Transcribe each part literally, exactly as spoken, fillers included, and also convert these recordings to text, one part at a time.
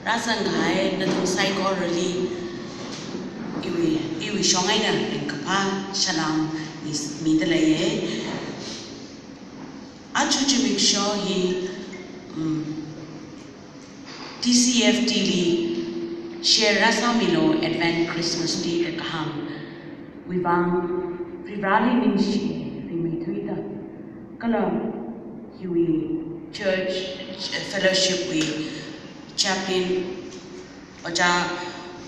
Rāzang kahai nathum saikorali iwui, iwui shong eina ringkaphā salam mi, mida leiye. Aja zimiksho hi, mm, T C F T li share rāsāmilu Advent Christmas Day da kahāng. Wuivang, Varivarali ningshi, rimeithuida. Kala hiwui church, eh, fellowship wui chaplain, Ojā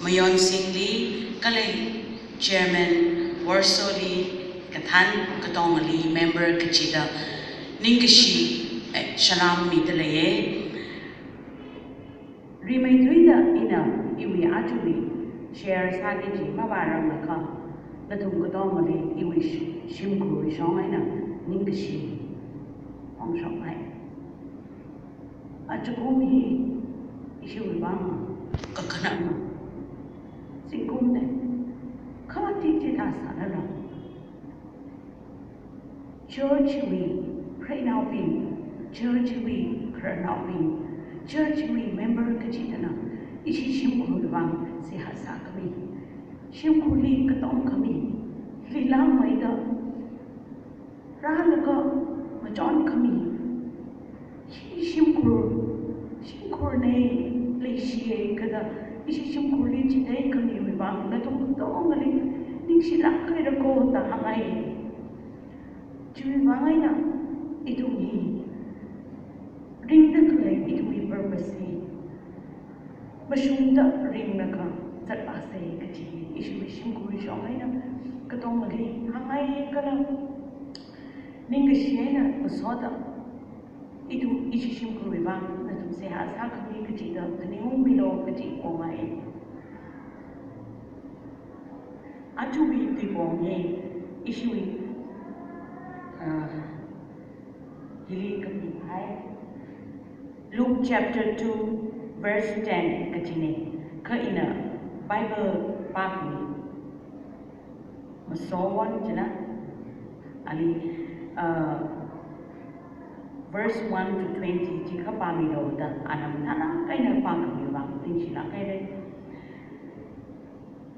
Mayonsingli, kala chairman Worsoli, kathān katongali member kachida ningkashi, eh, salam mida leiye. Rimeithuida ina iwui ajawui share sāki kaji mavāranglakha, nathum katongali iwui shi-, shimkhurwui shong eina ningkashi phongshokngai. Ajakum hi ishiwui vang kakhanangna. Zingkumna. Kha titi thāsālala, church wui preinaobing, church wui khararnaobing, church wui member kachidana ishi shimkhurwui vang seihā sākhami, shimkhurli katongkhami, lilangmeida rālaga machonkhami, hi shimkhur, shimkhurna, leishiya kada ishi shimkhurli chitheikhamimang nathum katongali ningshilāk haira ko da hāngngai. Chiwui vang eina ithum hi ringda khalei ithumwui purpose hi mashungda ringlaga zatpase kaji hi ishiwui shimkhurwui shong eina katongali hāngngai kala ningkashi eina ngasoda ithum ishi shimkhurwui vang nathum seihā sākhami kachida phaningungmilu kaji pongai. Ajawui tuipong hi ishiwui, ah, hili kapihai. Luke chapter two verse ten kachina. Kha ina Bible pākhami masowon china, ali, ah, verse one to twenty chi kapāmilu da, anam tana kaina pākhami vang ningshilāk haira.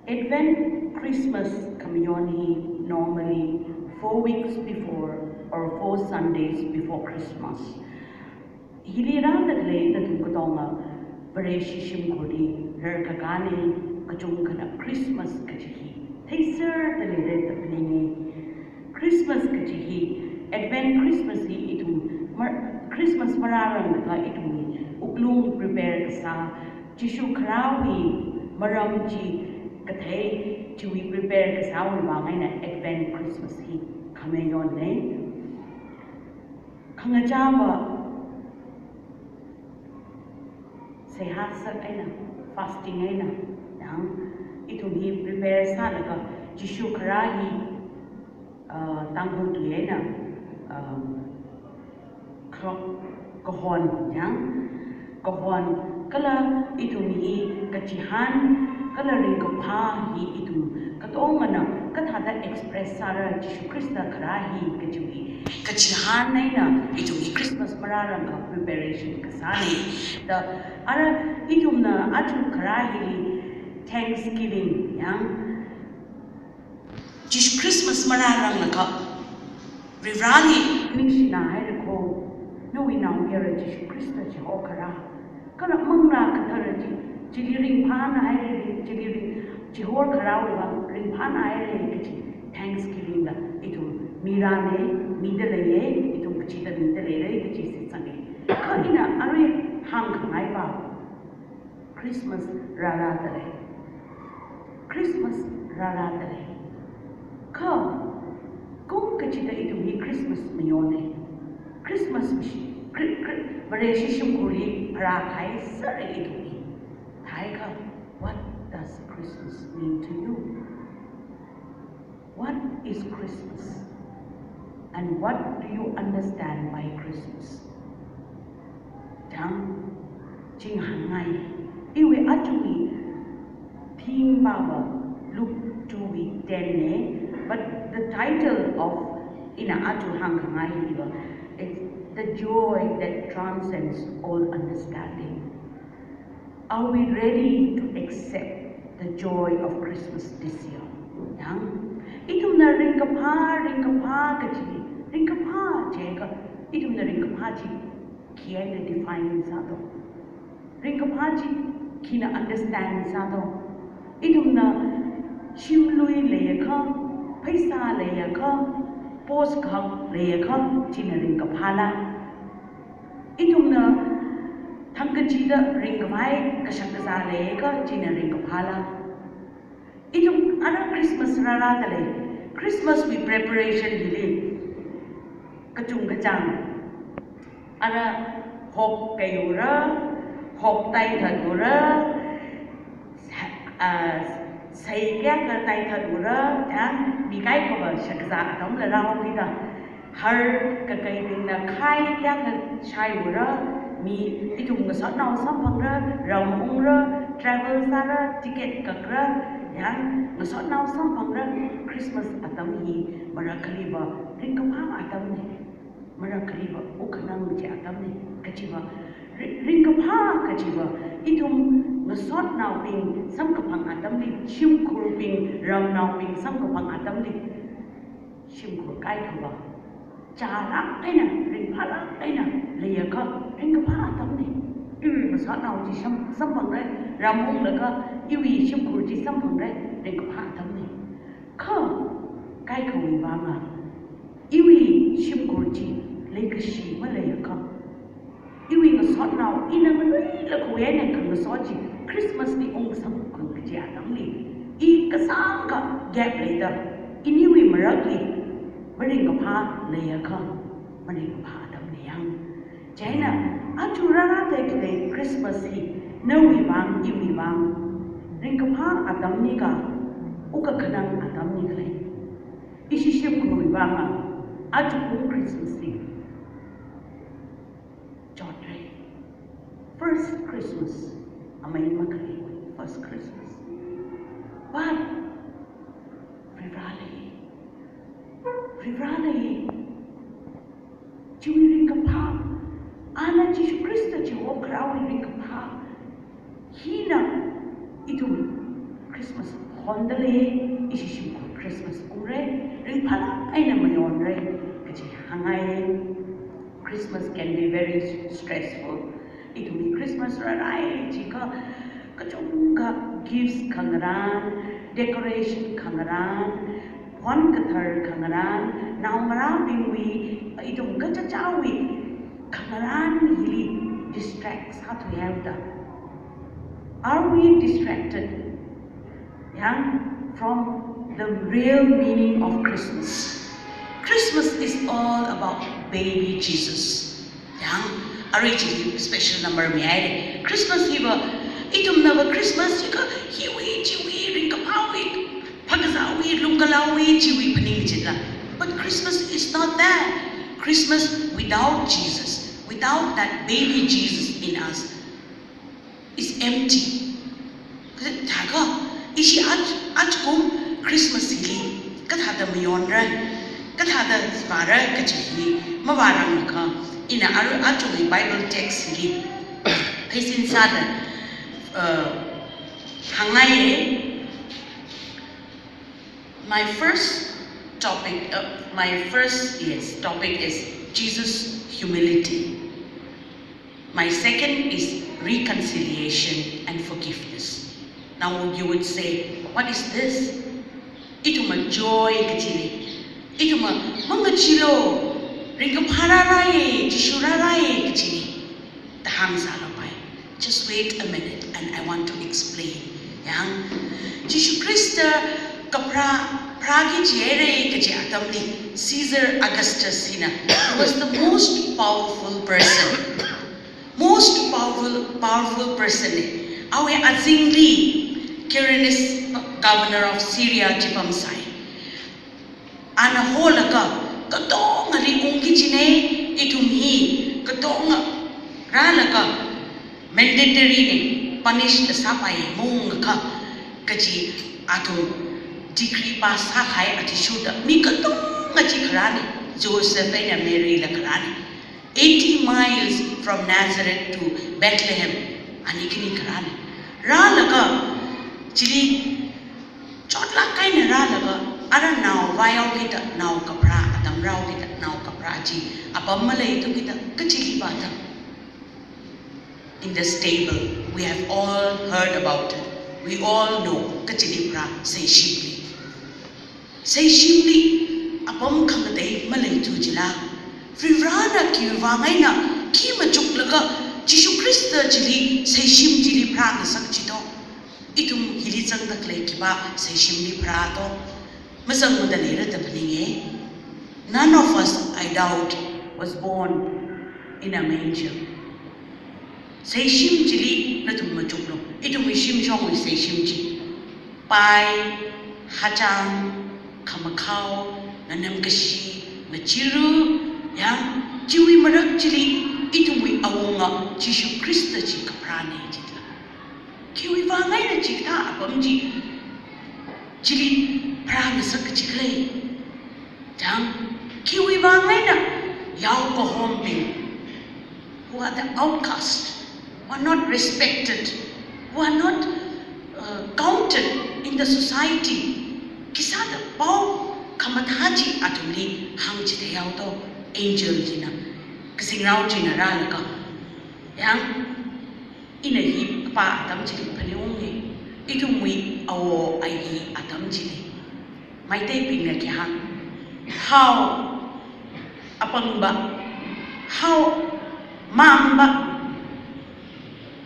Advent Christmas khamayon hi normally four weeks before or four Sundays before Christmas. Hili rāda khalei nathum katonga Vareshi shimkhurli rarkakāna, kachungkhana Christmas kaji hi theiserda leira da phaninga. Christmas kaji hi, Advent Christmas hi ithum mar-, Christmas marāranglakha ithumwui wuklung prepare kasā, Jishu kharāwui maram chi kathei, chiwui prepare kasāwui vang eina Advent Christmas hi khamayonna. Khangachāva seihā sāk eina, fasting eina, yang ithum hi prepare sālaga Jishu kharā hi, ah, Tangkhul tui eina, ah, kha-, kahon, yang kahon, kala ithum hi kachihān, kala ringkaphā hi ithum katongana kathāda express sāra Jishu Khrista kharā hi kaji hi kachihān eina ithum hi Christmas marārangkha preparation kasāna. Da ara ithumna aja kharā hili Thanksgiving, yang Jishu Christmas marāranglakha Varivarali ningshina haira ko, nawui naomayara Jishu Khrista chihokharā. Kala manglā kathara chi, chili ringphāna haira, chili ring, chihokharāwui vang ringphāna haira kaji Thanksgiving la ithum mirāna, mida leiya, ithum kachida mida leira kaji shitsanga. Kha ina arui hāngkhangai pa, Christmas rārada lei. Christmas rārada lei. Kha, kum kachida ithum hi Christmas mayona. Christmas mishi, Chri-, Chri-, Vareshi shimkhurli pharākahai sāra ithum hi. Thākha, what does Christmas mean to you? What is Christmas? And what do you understand by Christmas? Chang, ching hāngngai. Iwui ajawui theme pava Luke two wui ten na, but the title of ina aja hāngkhangai hiva, it's the joy that transcends all understanding. Are we ready to accept the joy of Christmas this year? Yang, ithumna ringkaphā, ringkaphā kachi, ringkaphā jiakha, ithumna ringkaphā chi khi eina define sādo? Ringkaphā chi khina understand sādo? Ithumna shimlui leiakha, pheisā leiakha, post kahak leiakha, china ringkaphāla? Ithumna thangkachida ringkhavai kashak kazā leiakha, china ringkaphāla? Ithum ara Christmas rārāda lei. Christmas wui preparation hili kachung kachāng. Ara hok kaiura, hok taithatura, sa-, ah, sei kayākha taithatura, yang mi kaikhava shakzā atamla rāhaokida. Har kakaibingna khai kayākha shaiura, mi ithum ngasotnao samphangra, ram ungra, travel sāra, ticket kakra, yang ngasotnao samphangra. Christmas atam hi marakhaliva ringkaphā atamna. Marakhaliva wukhanang chi atamna. Kachiva, ri-, ringkaphā kachiva, ithum ngasotnaobing samkaphang atamli, shimkhurbing, ramnaobing samkaphang atamli, shimkhur kaikhava chālāk eina, ringphālāk eina leiakha, ringkaphā atamna. Iwui ngasotnao chi sam-, samphangra, ram unglaga iwui shimkhur chi samphangra, ringkaphā atamna. Kha kaikhawui vānga, iwui shimkhur chi leikashi maleiakha, iwui ngasotnao, ina nganuilakha eina khangasot chi Christmas li ungsamkhui kaji atamli, i kasāngkha gap leida, iniwui marakli maringkaphā leiakha, maringkaphā atamna yang. Chieina, aja rārāda khalei Christmas hi, nawui vāng, iwui vāng ringkaphā atamna ka, wukakhanang atamna khala? Ishi shimkhurwui vānga, ajakum Christmas hi chotra. First Christmas, amei makhalei first Christmas. But Vareli, Vareli chiwui ringkaphā, ana Jishu Khrista chi hokharāwui ringkaphā hina ithum Christmas honda lei, ishi shimkhur Christmas ungra, ringphālāk eina mayonra kaji hāngngai. Christmas can be very stressful. Ithumwui Christmas rārai jiakha, kachungkha gifts khangarān, decoration khangarān, phon kathar khangarān, naongarābingwui, ithum kachachāwui khangarān hili distract sāthuihaoda. Are we distracted, yang, from the real meaning of Christmas? Christmas is all about baby Jesus. Yang, arui chi special number mihaira. Christmas hiva, ithumnava Christmas jiakha hiwui, chiwui, ringkaphāwui, phakazāwui, lungkalaowui, chiwui phaning chila. But Christmas is not that. Christmas without Jesus, without that baby Jesus in us, is empty. Thākha, ishi aj-, ajakum Christmas hili kathāda mayonra, kathāda vāra kaji hi mavāranglaga, ina aru ajawui Bible text hili pheisin sāda, uh, hāngngai. My first topic, uh, my first, yes, topic is Jesus' humility. My second is reconciliation and forgiveness. Now you would say, "What is this?" Ithumva joy kajina. Ithumva mangacheelu, ringkaphā rārāya, Jishu rārāya kajina. Da hāngsālapai. Just wait a minute and I want to explain. Yang, Jishu Khrista kapharā, pharāki jihaira kaji atamli, Caesar Augustus hina, he was the most powerful person. Most powerful, powerful person na. Awui azingli Quirinius, governor of Syria, chi pamsai. Ana holaga, katongali ungki kajina, ithum hi katonga rālaga mandatory na, punish kasāpai maungakha, kaji athum decree pass sākahai athishurda, mi katonga chi kharāna, Joseph eina Mary la kharāna. Eighty miles from Nazareth to Bethlehem, Ani khani kharāna. Rālaga, chili chotlāk eina rālaga, ara nao vāyaokida, nao kapharā atam rāhaokida, nao kapharā chi apam maleithukida, kachili vāda. In the stable, we have all heard about it. We all know, kachili pharā, seishimli. Seishimli apam khangatei maleithu jila. Varivarāna khiwui vang eina khi machuklaga Jishu Khrista chili seishim chili pharāngasak chi to. Ithum hili zangda khalei khipā seishimli pharā to. Mazangmada leira da phaninge. None of us, I doubt, was born in a manger. Seishim chili nathum machuklu. Ithumwui shimshongwui seishim chi. Pai, hachang, khamakhao, nganamkashi, ngachiru, yang, chiwui marak chili, ithumwui awunga Jishu Khrista chi kapharāne jila. Khiwui vang eina chikathā apam chi, chili pharāngasak kachi khalei. Chang, khiwui vang eina yaokahombing, who are the outcast, who are not respected, who are not, uh, counted in the society. Khisāda pao khamathā chi athumli hāngchithei haoto, angel china, kazingrao china rālaga. Yang, ina hi kapā atam chili phaningunge, ithumwui awo ayi atam chili. Meiteibingna khi hāng, hao, apangba, hao, mangba,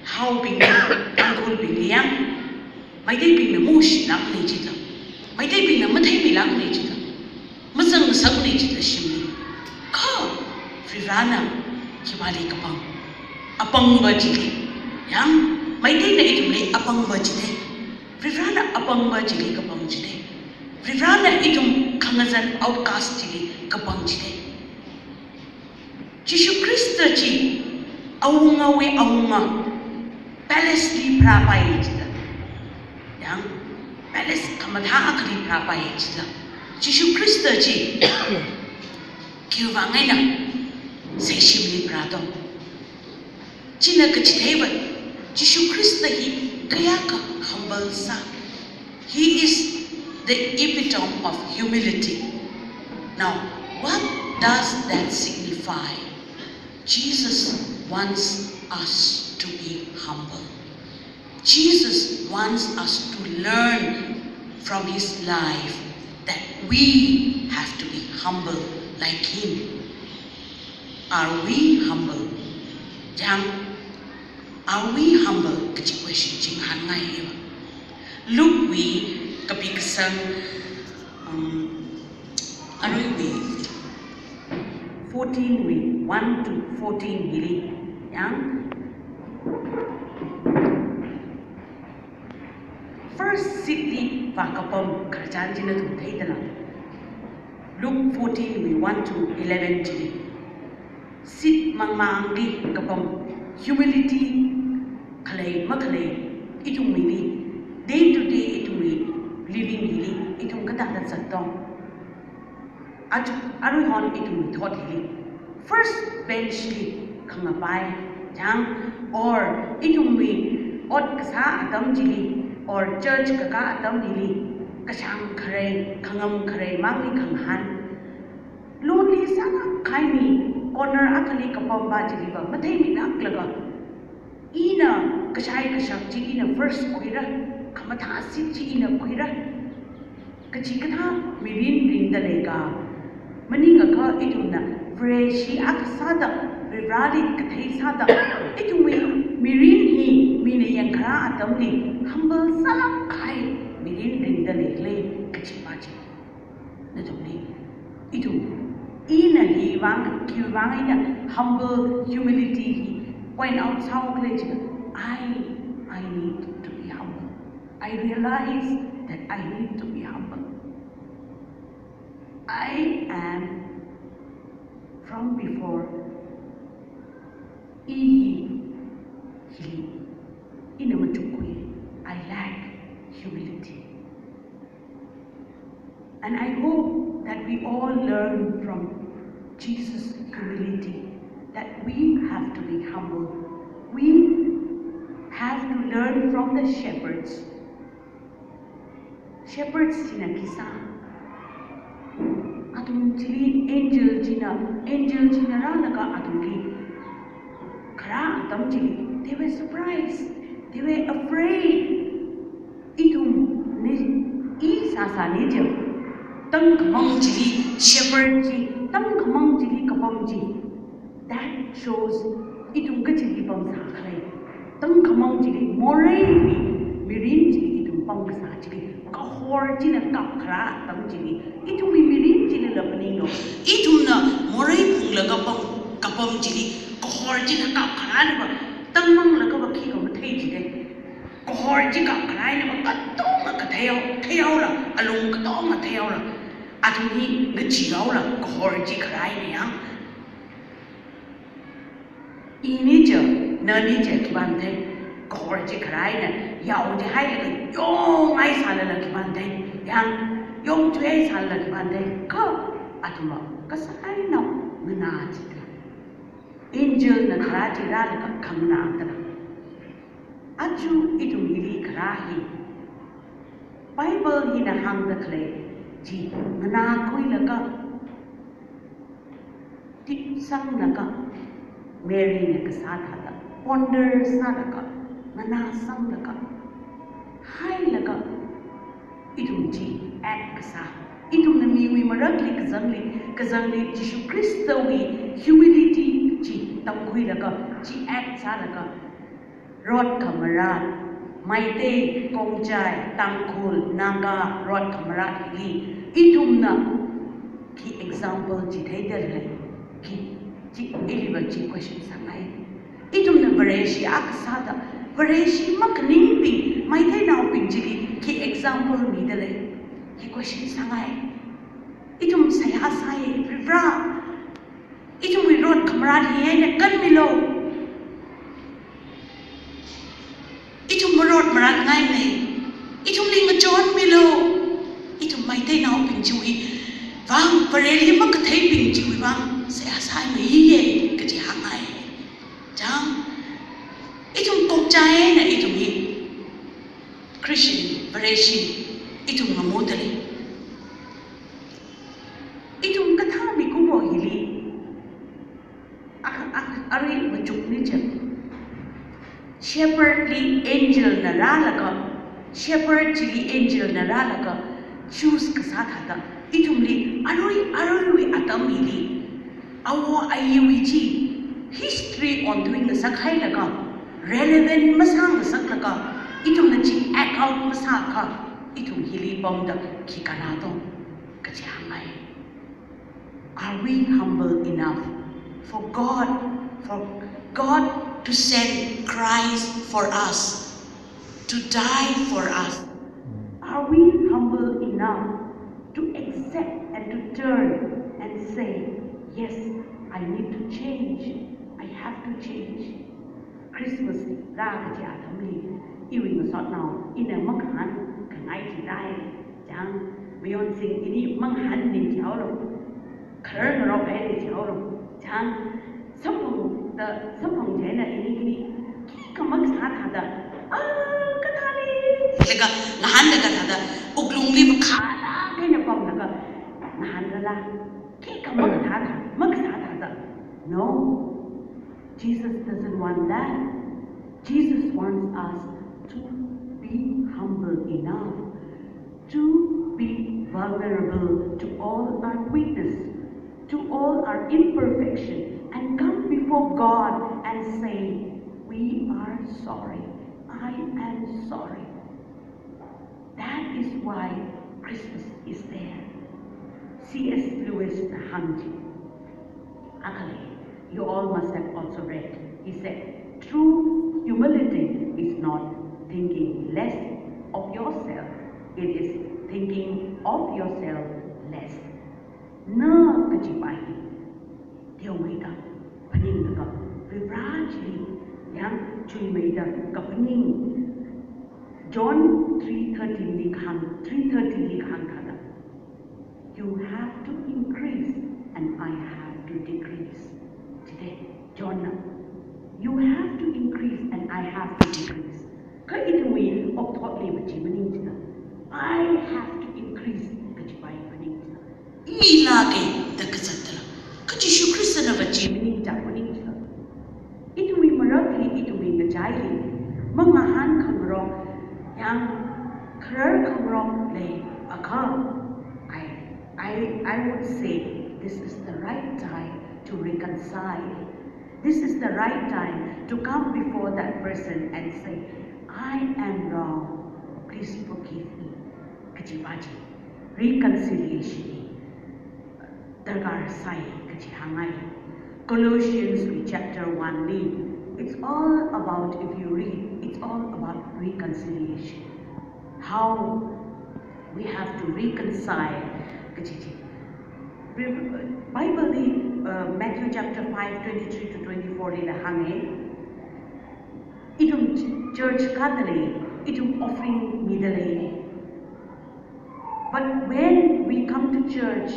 haobing, Tangkhulbingli yang, Meiteibingna mushilākne jila, Meiteibingna matheimilākne jila, mazangngasakne jila shimli. Kha, Varivarāna khipāli kapang? Apangba chili. Yang, Meiteina ithumli apangba chithei. Varivarāna apangba chili kapang chithei. Varivarāna ithum khangazan outcast chili kapang chithei. Jishu Khrista chi awungawui awunga palace li pharāpai jila. Yang, palace khamathā akhali pharāpai jila. Jishu Khrista chi khiwui vang eina seishimli pharāto. China kachitheiva, Jishu Khrista hi kayākha humble sā. He is the epitome of humility. Now, what does that signify? Jesus wants us to be humble. Jesus wants us to learn from his life that we have to be humble like him. Are we humble? Yang, are we humble? Kachi question chi ngahānngai iva. Luke wui kapi kasang, um, aruiwui fourteen wui one to fourteen hili. Yang, first seat li vākapam khararchan chi nathum theidala. Luke fourteen wui one to eleven chili. Seat mangmangli kapam, humility khalei makhalei, ithum mili, day to day ithumwui living hili, ithum kathāda zatto? Aja, aruihon ithumwui thot hili, first bench li khangapai, yang, or ithumwui ot kasā atam chili, or church kakā atam hili, kashāng kharei, khangam kharei mangli khangahān. Lonely sālāk kahai mi, corner akhali kapampa chiliva matheimilāklaga, ina kashai kashak chi ina first khuira, khamathā seat chi ina khuira, kachikathā mirin ringda leika. Maningakha ithumna Vareshi akha sāda, Varivarāli kathei sāda, ithumwui mirin hi mina yangkharā atamli humble sālāk kahai mirin ringda leikhala kachipa chi. Nathumli, ithum, ina hi vang, khiwui vang ina humble humility hi point out sāhaokhala jiakha, I, I need to be humble. I realize that I need to be humble. I am from before, i hi, hili, ina machukkhui, I lack humility. And I hope that we all learn from Jesus' humility, that we have to be humble. We, have to learn from the shepherds. Shepherds china khi sā? Athum chili angel china, angel china rālaga athumli kharā atam chili, they were surprised, they were afraid. Ithumna, i sāsāna chi, tangkhamang chili shepherd chi, tangkhamang chili kapam chi. That shows ithum kachili pamsā khalei. Tangkhamang chili, moreiwui mirin chili ithum pamkasā chili, kahor china kapkharā atam chili, ithumwui mirin chilila phaninglu. Ithumna morei phunglaga pam, kapam chili, kahor china kapkharā niva, tangmanglaga va khikha mathei jide. Kahor chi kapkharā niva katonga kathei hao, thei haola, alung katonga thei haola. Athum hi ngachee haola, kahor chi kharā ni yang. Ini chi, nani chi khipāna thei, kahor chi kharā ni, yao chi hailaga yongngai sālala khipāna thei, yang, yongthuihai sālala khipāna thei, kha athumva kasānao nganā chida. Angel na kharā chi rālaga khanganā tara. Aja ithum hili kharā hi, Bible hina hāngda khalei chi nganākhuilaga, tipsanglaga, Mary na kasā thāda, ponder sālaga, nganāsanglaga, hailaga, ithum chi act kasā, ithumna miwui marakli kazangli, kazangli Jishu Khristawui humility chi tamkhuilaga, chi act sālaga, rot khamarat, Meitei, Khongjai, Tangkhul, Naga, rot khamarat hili, ithumna khi example chitheida lei, khi, chi, iliva chi question sāngai. Ithumna Vareshi akha sāda, Vareshi makhaningbing, Meiteinaobing chili khi example mida lei, khi question sāngai. Ithum seihā sāi, Varivara, ithumwui rot khamarat hi eina kanmilu. Ithum marot maratngaimana. Ithumli ngachonmilu. Ithum Meiteinaobing chiwui vang, Vareli makatheibing chiwui vang seihā sāmeiye kaji hāngngai. Chang, ithum Khongjai eina ithum hi Christian, Vareshi, ithum ngamudalei. Ithum kathā mikumo hili, a, a, arui machukni chi. Shepherd li angel na rālaga, shepherd chili angel na rālaga, choose kasā thāda, ithumli arui, aruiwui atam hili, awo ayiwui chi, history onthuingasak hailaga, relevant masāngasaklaga, ithumna chi act out masākha, ithum hili pamda khi kannā to, kaji hāngngai. Are we humble enough for God, for God to send Christ for us, to die for us? Are we humble enough to accept and to turn and say, "Yes, I need to change. I have to change"? Christmas rā kaji atamli, iwui ngasotnao, ina mangahānkhangai chi rāi. Chang, mayonsing ini mangahānni jihaolu. Kharar ngarok eini jihaolu. Chang, samphangda, samphang chieina ini khani khikha makasā thāda, a, kathāli, laga ngahānlaga thāda, wuklungli makhālāk eina pamlaga ngahānrala, khikha makasā thā, makasā thāda. No. Jesus doesn't want that. Jesus wants us to be humble enough to be vulnerable to all our weakness, to all our imperfection, and come before God and say, "We are sorry. I am sorry." That is why Christmas is there. C S Lewis na hāng chi akha lei, you all must have also read. He said, "True humility is not thinking less of yourself, it is thinking of yourself less." Na kajipa hi teomeida phaninglaga, Varivara chili yangchuimeida kaphaning. John three thirteen li kahāng, three thirteen li kahāng thāda, "You have to increase and I have to decrease." Chide, John na, "You have to increase and I have to decrease." Kha ithumwui okathuili va chi maningchina. I have to increase kajiva maningchina. Ila ke da kazatla. Kha Jishu Khristana va chi maningcha maningchina. Ithumwui marakli, ithumwui ngachaili mangahānkhangarok, yangkharar khangarok leiakha, I, I, I would say this is the right time to reconcile. This is the right time to come before that person and say, "I am wrong. Please forgive me." Kajiva chi reconciliation hi darkar sai kaji hāngngai. Colossians chapter one li, it's all about, if you read, it's all about reconciliation. How we have to reconcile kaji chi. Bible li, uh, Matthew chapter five, twenty-three to twenty-four lila hānga. Ithum ch-, church kadalei, ithum offering midalei. But when we come to church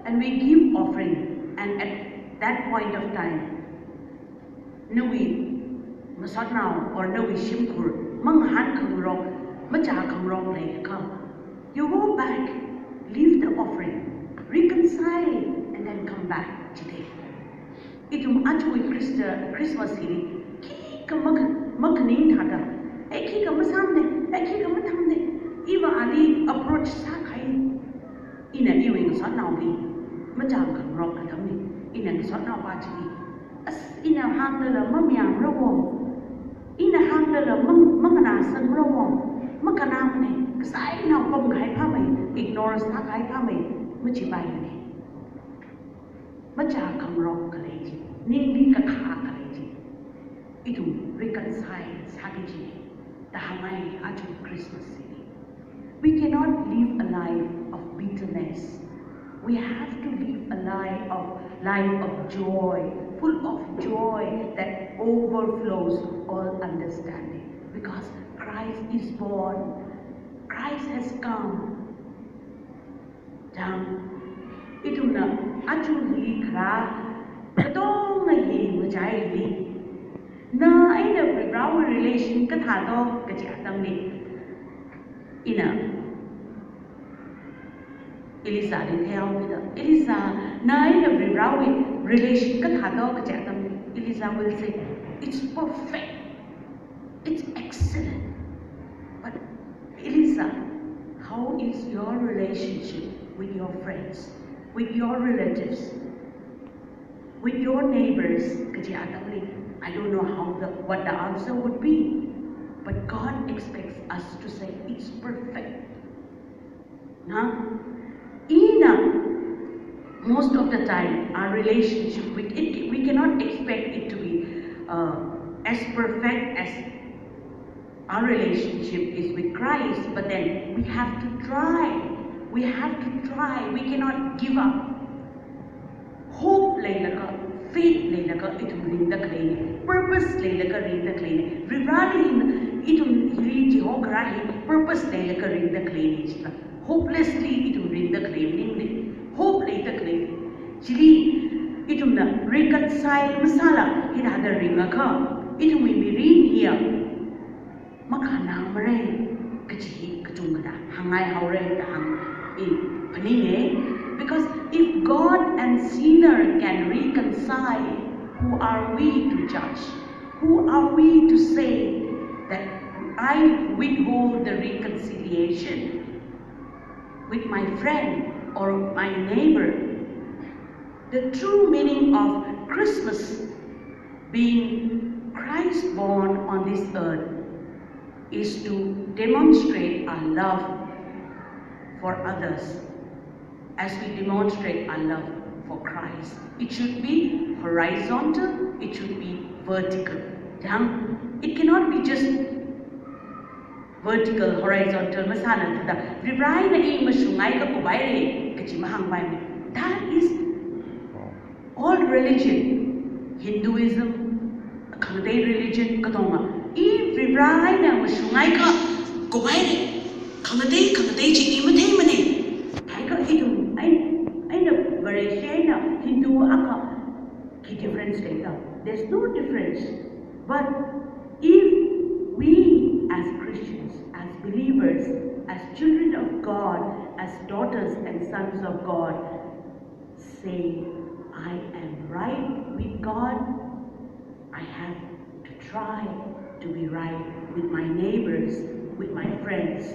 and we give offering, and at that point of time, nawui ngasotnao or nawui shimkhur mangahānkhangarok, machākhangarok leiakha, you go back, leave the offering, reconcile, and then come back chithei. Ithum aja Christ-, Christmas hili khikha makha-, makhaning thāda, ei khikha masāmane, ei khikha mathāmane, iva ali approach sākahai. Ina iwui ngasotnaoli machākhangarok atamli, ina ngasotnaova chili, as, ina hānglala mamayāmara wo, ina hānglala mang-, manganāsanmara wo, makhanāmane, kasānao pamkahai phāmei, ignore sākahai phāmei, machipaimane. Machākhangarok khalei chi, ningli kakhā khalei chi, ithum reconcile sāki kaji da hāngngai aja Christmas hili. We cannot live a life of bitterness. We have to live a life of, life of joy, full of joy that overflows all understanding. Because Christ is born. Christ has come. Chang, ithumna aja hi kharā katonga hi ngachaili, na eina Varivarāwui relation kathādo kaji atamli, ina Elizali theihaokida, Eliza, na eina Varivarāwui relation kathādo kaji atamli, Eliza will say, "It's perfect. It's excellent." But Eliza, how is your relationship with your friends, with your relatives, with your neighbors? Kaji atamli, I don't know how the, what the answer would be. But God expects us to say, "It's perfect." Na? Ina, most of the time, our relationship, we, it, we cannot expect it to be, uh, as perfect as our relationship is with Christ, but then we have to try. We have to try. We cannot give up. Hope leilaga, faith leilaga ithum ringda khaleina, purpose leilaga ringda khaleina. Varivarāli ithum hili chihokarā hi purpose leilaga ringda khaleina chila, hopelessly ithum ringda khalei maningne. Hope leida khalei. Chili ithumna reconcile masāla hithāda ringakha, ithumwui mirin hiya makhanāmara kaji hi kachungkhana hāngngai haora da hāng i phaninge. Because if God and sinner can reconcile, who are we to judge? Who are we to say that I withhold the reconciliation with my friend or my neighbor? The true meaning of Christmas being Christ born on this earth is to demonstrate our love for others as we demonstrate our love for Christ. It should be horizontal, it should be vertical. Yang, it cannot be just vertical, horizontal masāna thāda, Varivarā eina i mashungngaikha kuphaira kaji mahāngpaimana. That is all religion, Hinduism, khangatei religion katonga, i Varivarā eina mashungngaikha kuphaira, khangatei, khangatei chi i matheimana. Haiakha ithum, ei, eina Vareshi eina Hindu akha khi difference leida? There's no difference. But if we As daughters and sons of God, say, "I am right with God. I have to try to be right with my neighbors, with my friends,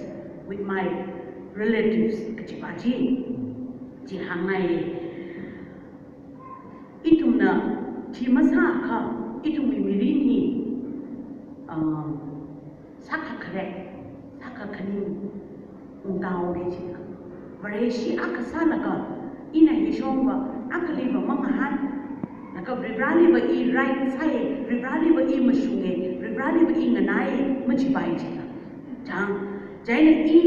with my relatives," kajipa chi, chi hāngngai. Ithumna chi masākha, ithumwui mirin hi, um, sākha kharek, sākha khaning ungtaora chila. Vareshi akha sālaga, ina hishongva, akhaliva mangahān, laga Varivaraliva i right sāya, Varivaraliva i mashunga, Varivaraliva i nganāya, machipai chila. Chang, chieina i,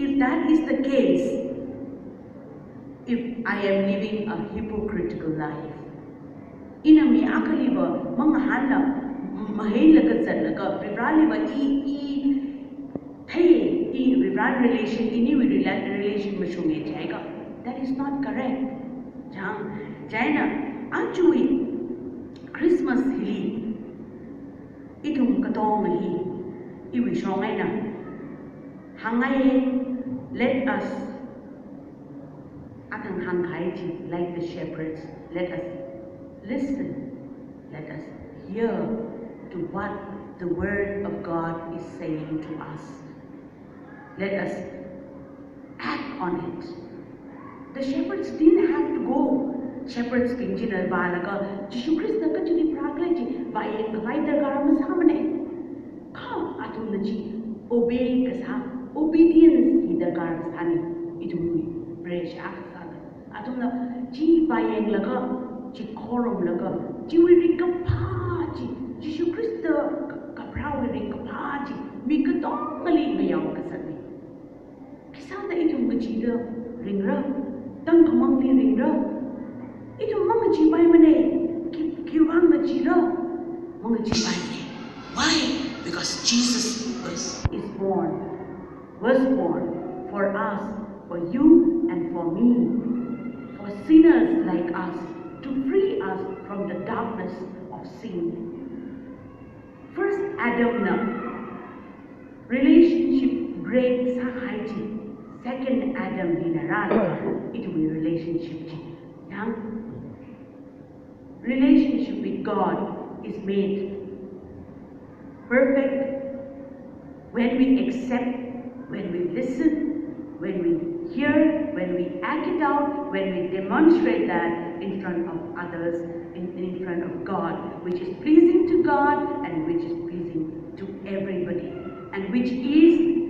if that is the case, if I am living a hypocritical life, ina mi akhaliva mangahānla, mahailaga zatlaga, Varivaraliva i, i, thei, i, Varivara relation, iniwui rela-, relation mashunga jiakha, that is not correct. Chang, chieina, ajawui Christmas hili, ithum katonga hi, iwui shong eina hāngngai, let us, athang hāngkahai chi, like the shepherds, let us listen, let us hear to what the word of God is saying to us. Let us act on it. The shepherds didn't have to go. Shepherds bing china vālaga, Jishu Khrista kachili pharākhala chi vāyangkhavai darkar masāmana. Kha athumna chi obey kasā, obedience hi darkar kasāna, ithumwui Vareshi akha sāda. Athumna chi vāyanglaga, chi khorumlaga, chiwui ringkaphā chi, Jishu Khrista ka-, kapharāwui ringkaphā chi, mi katongali ngayao kasāna. Khisāda ithum ngachida ringra, tangkhamangli ringra. Ithum mangacheepaimana, khi, khiwuivang ngachira, mangacheepaimana. Why? Because Jesus was, is born, was born for us, for you and for me, for sinners like us, to free us from the darkness of sin. First Adam na relationship break sāhai chi, second Adam hina rālaga ithumwui relationship chi, yang, relationship with God is made perfect when we accept, when we listen, when we hear, when we act it out, when we demonstrate that in front of others, in, in front of God, which is pleasing to God and which is pleasing to everybody, and which is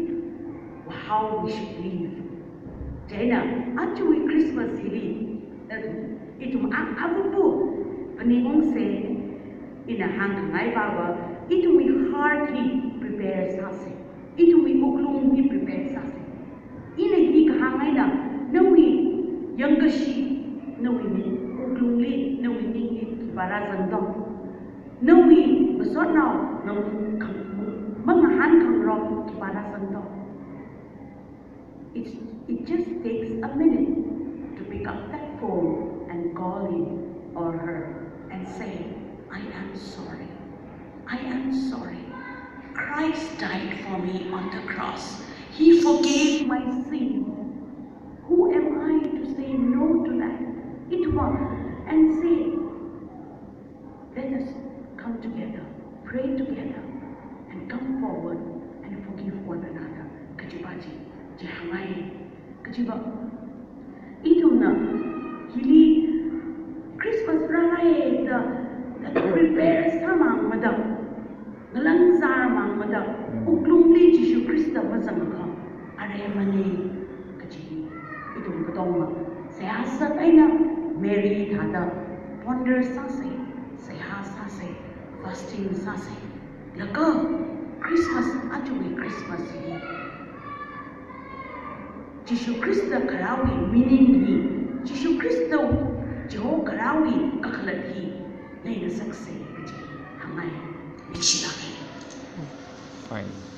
how we should live. Chieina, ajawui Christmas hili, eh, ithum a-, avuvu, phaningungsa, ina hāngkhangai vava, ithumwui heart hi prepare sāsa, ithumwui wuklung hi prepare sāsa. Ina hi kahāng eina, nawui yangkashi, nawui ning, wuklungli, nawui ningli khipā rāzang to? Nawui masotnao, nawui khang-, mangahān khangarok khipā rāzang to? It's, it just takes a minute to pick up that phone and call him or her and say, "I am sorry. I am sorry. Christ died for me on the cross. He forgave my sin. Who am I to say no to that?" It was, and say, "Let us come together, pray together, and come forward and forgive one another." Kajipa chi, chi hāngngai. Kajipa, ithumna hili Christmas rālaida, da prepare sāmang mada, ngalang zārmang mada, wuklungli Jishu Khrista mazangakha aremana kaji ithum katongna seihā sā eina Mary thāda ponder sāsa, seihā sāsa, fasting sāsa. Laga Christmas, ajawui Christmas hi Jishu Khrista kharāwui meaning hi, Jishu Khrista chiho kharāwui kakhalat hi leingasaksa kaji hāngngai. Ningshilāka. Fine.